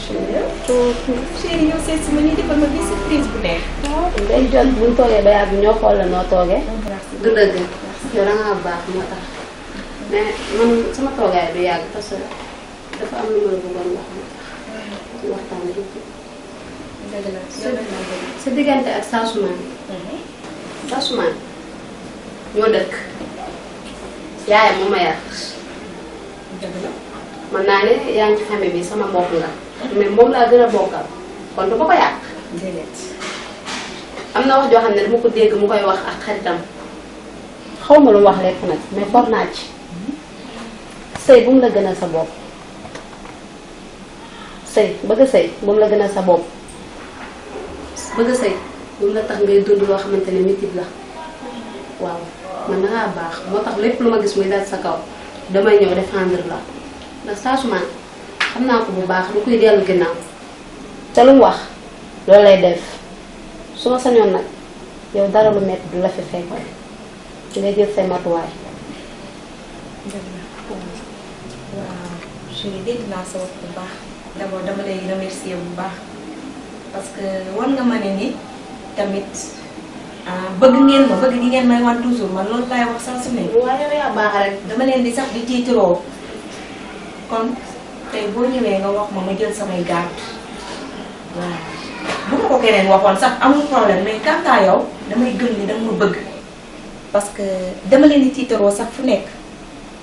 chérie yow seet si ma nii defal ma bii surprise bu neex. waaw day jot buñ toogee ba yàgg ñoo xool la noo toogee. du dëgg yow da ngaa baax moo tax mais man sama toogaay du yàgg parce que dafa am lu ma la bëggoon wax moo tax waxtaan bi. dëgg la sa diggante ak Saasoumaan. Saasoumaan ñoo dëkk yaayam moo ma yar. dëgg la man naa ne yaa ngi ci famille bi sama mbokk nga. mais moom laa gën a bokkal kon du ma ko yàq. déedéet. am na wax joo xam ne dama ko dégg mu koy wax ak xaritam xaw ma lu wax lépp nag mais for naa ci sëy bu mu la gënal sa bopp sëy bëgg a sëy bu mu la gënal sa bopp bëgg a sëy bu mu la tax ngay dund loo xamante ne métit la waaw man dangaa baax moo tax lépp lu ma gis muy dal sa kaw damay ñëw défendre la ndax Saasoumaan xam naa ko bu baax lu koy dellu ginnaaw te lu mu wax loolu lay def su ma sañoon nag yow dara lu metti du la fi fekk ngay jël say matuwaay. waaw chérie dégg naa sa wax bu baax d'abord dama lay remercier bu baax parce que war nga ma ne ni tamit bëgg ngeen ma bëgg gi ngeen may wan toujours man loolu laay wax saa su ne. waaye yow yaa baax rek. dama leen di sax di tiitaroo kon tey boo ñëwee nga wax ma jël samay garde waaw bu ma ko keneen waxoon sax amul problème mais quant à yow damay gëm ni dama ma bëgg parce que dama leen di tiitaroo sax fu nekk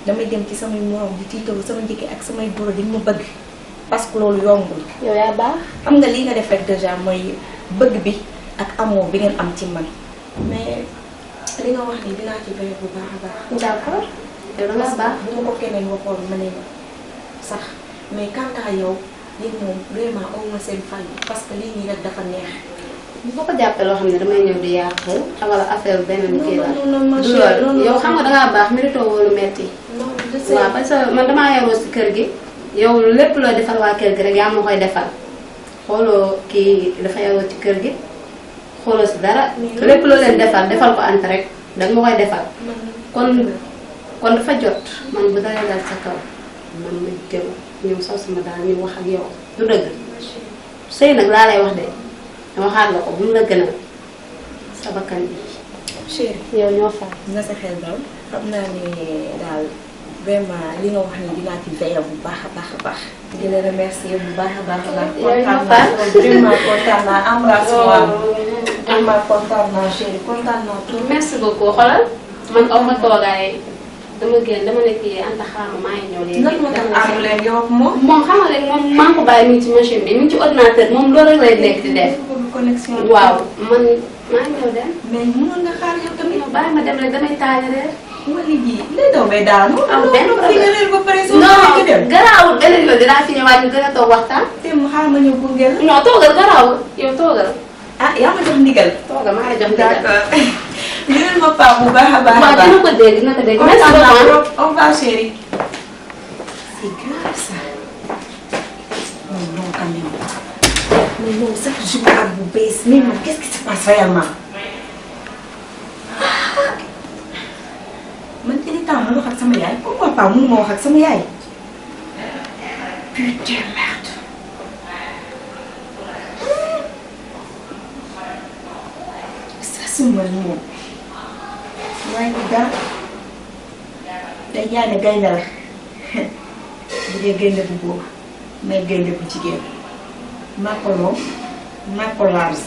damay dem ci samay morom di tiitaroo sama njëkk ak samay boro di ma bëgg parce que loolu yombul. yow yaa baax. xam nga lii nga def rek déjà mooy bëgg bi ak amoo bi ngeen am ci man mais li nga wax ni dinaa ci veiller bu baax a baax. d'accord yow da ngaa baax. bu ma ko keneen waxoon ma ne sax mais quant à yow lii moom vraiment aw ma seen fay parce que lii nii rek dafa neex. boo ko jàppee loo xam ne damay ñëw di yàq wala affaire beneen kii la. non non du loolu yow xam nga dangaa baax mérito woo lu metti. non je sais. waaw parce que man damaa yaroo si kër gi yow lépp loo defal waa kër gi rek yaa ma koy defal xooloo kii dafa yaroo ci kër gi xooloo si dara. lépp loo leen defal ko ant rek danga ma koy defal. kon dafa jot man bu dara dal sa kaw man ma jëm ñëw saw sama daal ñu wax ak yow du dëgg sëy nag laa lay wax de dama xaar la ko bu mu la gënal sa bakkan bi. chérie yow ñoo far. na sa xel daal xam naa ne daal vraiment li nga wax ni dinaa ci veiller bu baax a baax a baax. di la remercier bu baax a baax a baax. yow ñoo kontaan far naa vraiment kontaan naa embrasse-moi. vraiment kontaan naa chérie kontaan naa trop. merci beaucoup xoolal man aw ma toogaay dama génn dama nekk Anta xaaral maa ngi ñëw léegi. nan moo tax àndu leen yow ak moom. moom xam nga rek moom maa ngi ko bàyyi mi ngi ci machine bi mi ngi ci ordinateur moom loolu rek lay nekk di def. connexion waaw man maa ngi ñëw dem. mais mënoon nga xaar yow tamit. yow bàyyi ma dem rek damay taali reer. wala ji lay daw bay daanu. am benn fi nga problème leen ba pare soo non dem. garaawul beneen yoon dinaa fi ñëwaat ñu gën a toog waxtaan. te mu xaar ma ñëw gunge la. non toogal garaawul yow toogal. ah yaa ma jox ndigal. toogal maa ngi jox ndigal. d'accord. dinañ ma paa bu baax a baax a waaw baax. dina ko dégg dina ko dégg. merci beaucoup. Au revoir chérie. C'est grave ça. Non, non, quand même. Mais non, chaque jour ak bu bees. Mais man, qu'est-ce qui se passe réellement? Man, il est temps ma wax ak sama yaay. Pourquoi pas mënu ma wax ak sama yaay? Putain, merde. Ça, c'est moi, moom. waaye ni dara day jaay ne gaynde la bu dee gaynde bu góor mais gaynde bu jigéen maa ko loo maa ko laars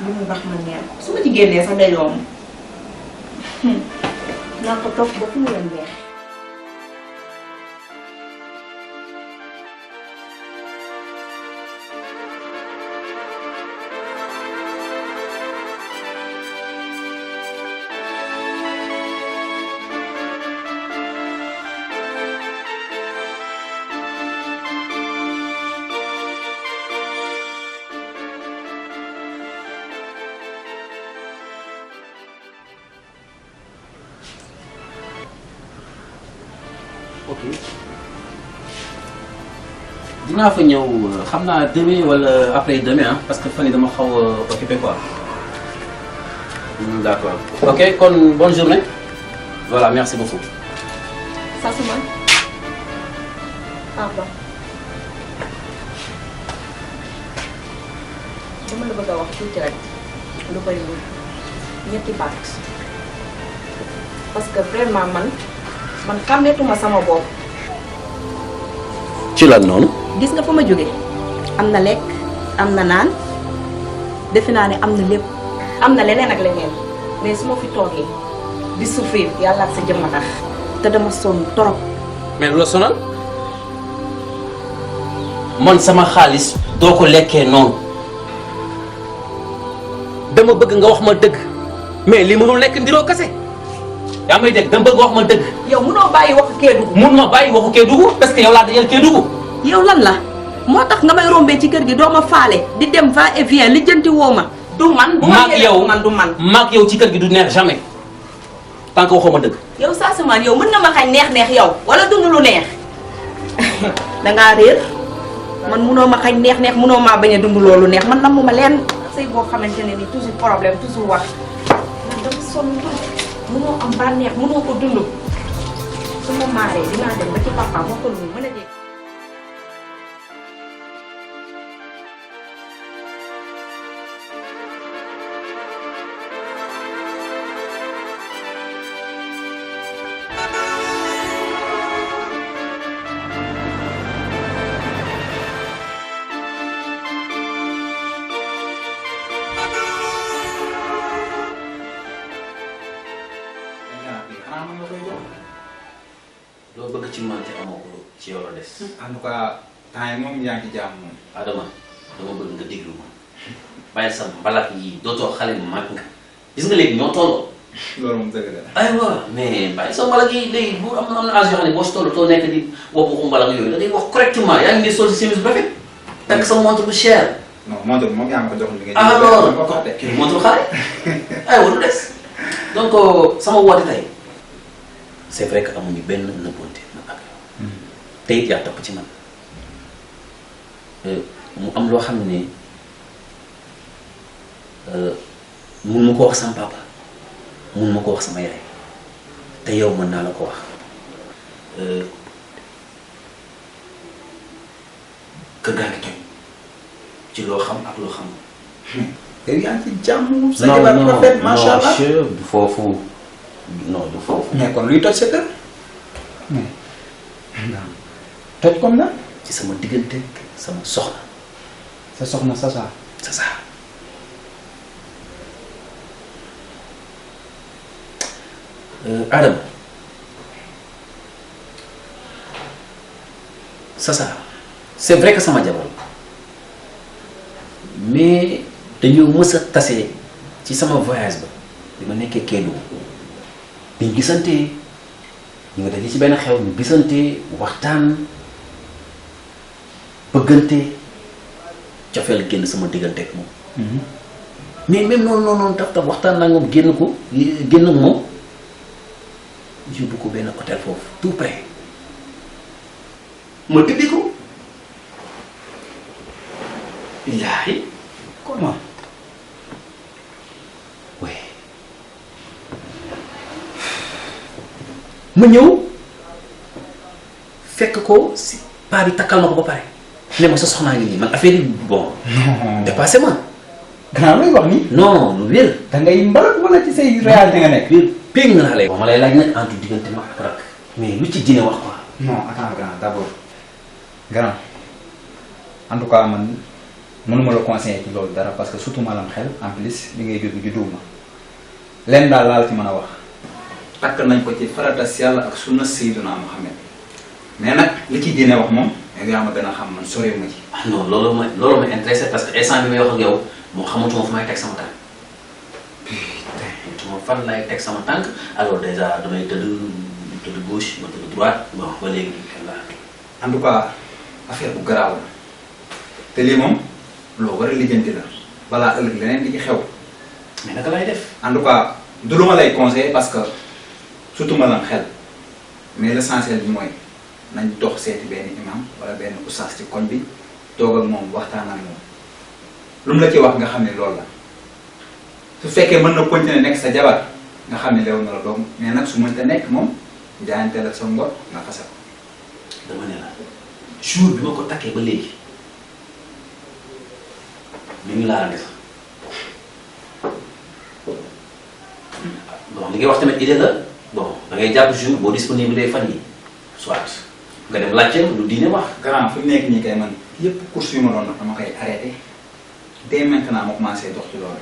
lu mu baax ma neex su ma ci génnee sax day yomb naa ko topp ba fu mu leen neex. ok dinaa fa ñëw xam naa demain wala après demain ah parce que fan yii dama xaw a occupé quoi. D'accord ok kon bonne journée voilà merci beaucoup. Saasoumaan au revoir. dama la bëgg a wax tuuti rek lu bëriwul ñetti baat parce que vraiment man xàmmeetuma sama bopp. ci lan noonu. gis nga fa ma jóge am na lekk am na naan defe naa ne am na lépp am na leneen ak leneen mais su ma fi toogee di souffrir yàlla ak sa jëmm a tax te dama sonn torop. mais lu la sonal man sama xaalis doo ko lekkee noonu dama bëgg nga wax ma dëgg mais li mënul nekk ndiroo kase yaa may dégg dama bëgg nga wax ma dëgg. yow munoo bàyyi waxu Kédougou. mun ma bàyyi waxu Kédougou parce que yow laa dajal Kédougou. yow lan la moo tax nga may rombee ci kër gi doo ma faale di dem va et vient lijjanti woo ma. du man bu ma yow man du man. maag yow ci kër gi du neex jamais tant que waxoo ma dëgg. yow saa samaan yow mën nga ma xañ neex-neex yow wala dund lu neex dangaa réer man munoo ma xañ neex-neex munoo maa bañ a dund loolu neex man namu ma leen. sëy boo xamante ne ni toujours problème toujours wax man dama sonn munoo am bànneex munoo ko dund su ma maaree dinaa dem ba ci papa moo ko lu mën a dégg. loo bëgg ci man te amoo ko ci yow la des. en tout cas temps yi moom yaa ngi ci jàmm moom. Adama dama bëgg nga déglu ma bàyyi sa mbalak yi dootoo xale mag nga gis nga léegi ñoo tolloo. loolu moom dëgg la. aywa mais bàyyi sa mbalak yi léegi bu am na âge yoo xam ne boo si toll too nekk di waxu mbalak yooyu da ngay wax correctement yaa ngi nii sol si chemise bu rafet takk sa montre bu cher. non montre bi moom yaa ngi ko jox li nga. alors kii montre xale aywa du des donc sama woote tey c'est vrai que amuñu benn nëbbonte man ak yow. te it yaa topp ci man mu am loo xam ne mun ma ko wax sama papa mun ma ko wax sama yaay te yow mën naa la ko wax kër gaa ngi toj ci loo xam ak loo xam. yow yaa ngi ci jàmm. sa jabar bu rafet macha allah non du foofu non du foofu. mais kon luy toj sa kër. toj comme na. ci sama diggante sama soxna. sa soxna Sasa. Sasa. Adama Sasa c'est vrai que sama jabar mais dañoo mës a tase ci sama voyage ba bi ma nekkee Kédougou biñ gisantee ñu nga daje ci benn xew ñu gisantee waxtaan bëggante cofeel génn sama diggante ak moom mais même noonu taf waxtaan naa moom génn ak moom yóbbu ko benn hôtel foofu tout près ma tëddi ko billaahi comment. oui ma ñëw fekk ko si paa bi takkal ma ko ba pare ne ma sa soxnaa ngi nii man affaire yi bon dépassé ma gannaaw lay wax ni. non lu wér da ngay mbarat wala ci say réalité nga nekk. wér péng naa lay wax ma lay laaj nag entre diggante ma ak rak mais lu ci dine wax quoi. non attends grand d'abord grand en tout cas man mënuma la conseiller ci loolu dara parce que surtout maanaam xel en plus li ngay jóg judduwuma lenn daal laal ci mën a wax. takk nañ ko ci faratas yàlla ak sunna Seydina Muhammad mais nag li ci diine wax moom yaa ma gën a xam man sore ma ci. ah non loolu ma intéressé parce que instant bi may wax ak yow moo xamatuma fu may teg sama tànk. xamatuma fan lay teg sama tànk alors déjà damay tëdd gauche ma tëdd droite bon ba léegi en tout cas affaire bu garaaw la te lii moom loo war a lijjanti la balaa ëllëg leneen di ci xew. mais naka lay def. en tout cas du lu ma lay conseiller parce que surtout ma lan xel mais l'essentiel bi mooy nañ dox seeti benn imam wala benn oustaz ci koñ bi toog ak moom waxtaan ak moom lu mu la ci wax nga xam ne loolu la su fekkee mën na continuer nekk sa jabar nga xam ne lew na la doom mais nag su mënta nekk moom jaayante la sa ngor nga fasa ko. dama ne la jour bi ma ko takkee ba léegi ñu ngi laalante sax bon li ngay wax tamit idée la bon da ngay jàpp jour boo disponible fan yi soit nga dem laajte lu diine wax. grand fi mu nekk nii kay man yëpp course yu ma doon def dama koy arrêté dès maintenant ma commencé dox ci loolu.